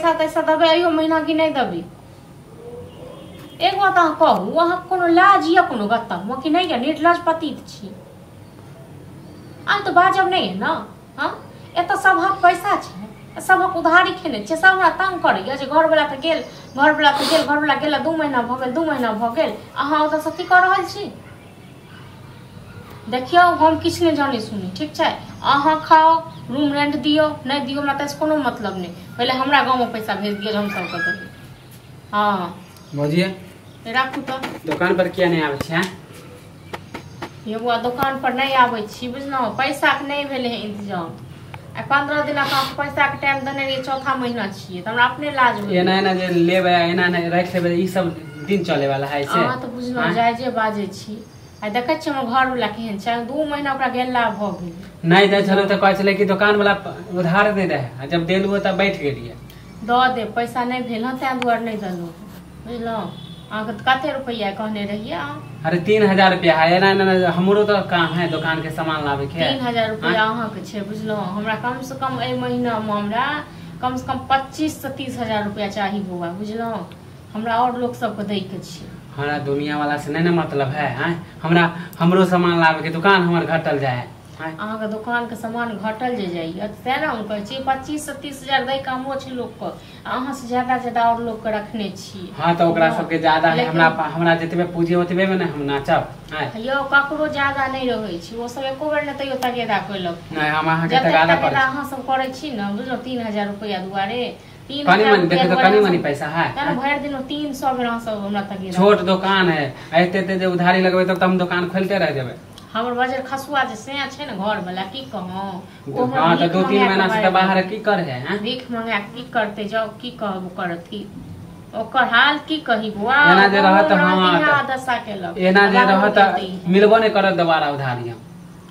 पैसा तैसा देबै अइयो महीना कि नहि देबै? एक बात अहाँ कहू, अहाँके कोनो लाज यऽ कोनो गत्ता हुआ कि नहि यऽ? निर्लज पतित छी अहाँ, तऽ बाजब नहि है ने। हँ, एतऽ सभक पैसा छै, सभक उधारी खेने छियै, सब हमरा तंग करैया जे घरवला तऽ गेल, घरवला तऽ गेल, घरवला गेला 2 महीना भऽ गेल, 2 महीना भऽ गेल, अहाँ ओतऽसँ की कऽ रहल छी? देखियौ, हम किछु नहि जानै सुनी, ठीक छै? अहाँ खाओ, रूम रेंट दियौ नहि दियौ, हमरा ताहिसँ कोनो मतलब नहि। पहिले हमरा गाँवमे पैसा भेज दियौ, हम सबके देबै। हँ भौजी राखू तऽ। दोकान पर किया नहि आबै छी? यौ बौआ, दोकान पर नहि आबै छी, बुझलहुँ? पैसाके नहि भेलै हँ इंतजाम। आ 15 दिना अहाँके पैसाके टाइम देने रहियै, चौथा महीना छियै, तऽ हमरा अपने लाज होइए। एना एना जे लेबै, एना एना राखि लेबै, ई सब दिन चले वाला है से? अहाँ तऽ बुझलहुँ जायजे बाजै छी। आ देखै छियै हमर घरवला केहन छै, 2 महीना ओकरा गेला भऽ गेल। नहि दै छलहुँ तऽ कहै छलै कि दोकान वाला उधार नहि रहै, आ जब देलहुँ तऽ बैठ गेलियै। दऽ देब, पैसा नहि भेल हँ ताहि दुआरे नहि देलहुँ, बुझलहुँ? अहाँके कते रुपैआ कहने रहियै अहाँ? अरे 3000 रुपया है। एना एना हमरो तो काम है, दुकान के सामान लाबे के। 3000 रुपया अहाँके छै, बुझलहुँ? हमरा कम से कम एहि महीनामे हमरा कम से कम 25 से 30 हजार रुपया चाही बौआ, बुझलहुँ? हमरा और लोक सबके दै के छै। हमरा दुनिया वाला से नहीं ना मतलब है। हाँ, हमरा हमरो सामान लाबे के, दुकान हमर घटल जाए है। अहाँके दोकान के सामान घटल जे जाइए तेँ ने हम कहै छी 25 से 30 हजार दै के हमरो छै लोकके, अहाँ से ज्यादा ज्यादा और लोकके रखने छी। हाँ तऽ ओकरा सबके ज्यादा है, हमरा हमरा जतबे पूंजी ओतबे में ने हम नाचब। यौ ककरो ज्यादा नहि रहै छै, ओ सब एको बेर ने तैयो तगेदा कयलक। नहि, हम अहाँके तगादा करै, अहाँ सब करै छी ने, बुझलहुँ? 3000 रुपैआ दुआरे कनी मनी देखो तो कनी मनी पैसा है, भरि दिन 300 बेर अहाँ सब हमरा तगेदा। छोट दोकान है, एते एते जे उधारी लगबै तब हम दोकान खोलते रह जेबै। हमर बजर खसुआ जे सैया छै ने घर वाला, की कहूँ? हाँ तऽ 2-3 महीना से तऽ बाहर की करे है, भीख मंगा की करते? जाउ की कहब ओकर अथी, ओकर हाल की कही बौआ। एना जे रहत, हाँ दशा केलक, एना जे रहत मिलबो नहि करत दोबारा उधारी। हम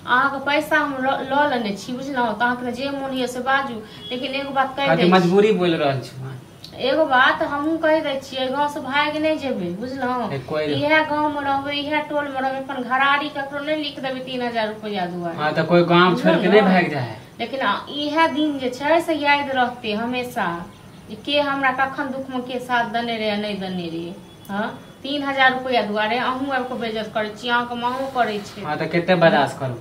अहाँके पैसा हम लऽ लेने छी, बुझलहुँ? तऽ अहाँके जे मोन होइए से बाजू, लेकिन एगो बात कहि दै, मजबूरी बोलि रहल छी। एगो बात हमहूँ कहि दै छियै, गाँव से भागि नहि जेबै, बुझलहुँ? इएह गाँव मे रहबै, इएह टोल मे रहबै, अपन घरारी ककरो नहि लिख देबै 3000 रुपैआ दुआरे। हाँ तऽ कोइ गाँव छोड़ि के नहि भागि जाइ है। लेकिन इएह दिन जे छै से याद रहतै हमेशा, के हमरा कखन दुख मे के साथ देने रहै नहि देने रहै। हाँ 3000 रुपैआ दुआरे अहूँ आबि कऽ बेइज्जत करै छी, अहाँके माँओ करै छै। हाँ तऽ कते बर्दाश्त करू,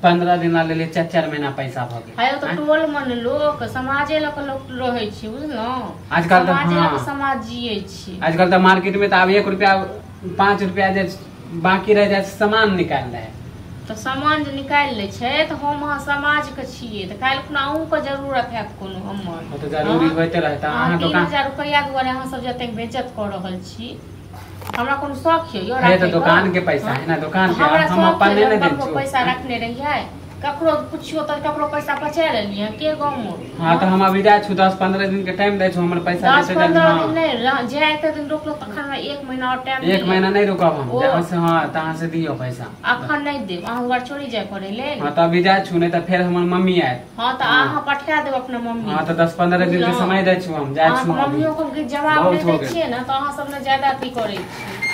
15 दिन लेलियै, 4-4 महीना पैसा भऽ गेल। है तऽ टोल मे ने लोक समाजे लऽ कऽ लोक रहै छै, बुझलहुँ? आजकल तऽ समाजे लऽ कऽ समाज जियै छै। आजकल तऽ मार्केट में तऽ आब 1 रुपया 5 रुपया जे बाकी रहि जाइ छै सामान निकालि लै है। तऽ सामान जे निकालि लै छै तऽ हम अहाँ समाज के छियै, तऽ काल्हि खुना अहूँके जरूरत हैत कोनो हमर। तऽ जरूरी होइते रहत। अहाँ 3000 रुपैआ दुआरे अहाँ सब जतेक बेइज्जत कऽ रहल छी, हमरा कोनो शौक यौ? तऽ दोकान के पैसा है ना, दोकान के हम अपन नहि ने दै छी। पैसा रखने रहियै, ककरो पुछियो तऽ ककरो पैसा बचा लेलियै के गाँव मे। हाँ तऽ हम अभी जाइ छी, 10-15 दिन के टाइम दै छी, हमर पैसा 10-15 दिन नहि, जे एते दिन रोकलो तखन हमरा 1 महीना और टाइम। 1 महीना नहि रुकब हम, जहाँ से हाँ तहाँ से दियौ पैसा। अखन नहि देब, अहाँ घर छोड़ी जाय पड़े लेल। हाँ तऽ अभी जाइ छी, नहि तऽ फेर हमर मम्मी आयत। हाँ तऽ अहाँ पठा देब अपना मम्मी। हाँ तऽ 10-15 दिन के समय दै छी, हम जाइ छी। मम्मियो के जवाब नहि दै छियै ने तऽ अहाँ सब ने ज्यादा अथी करै छी।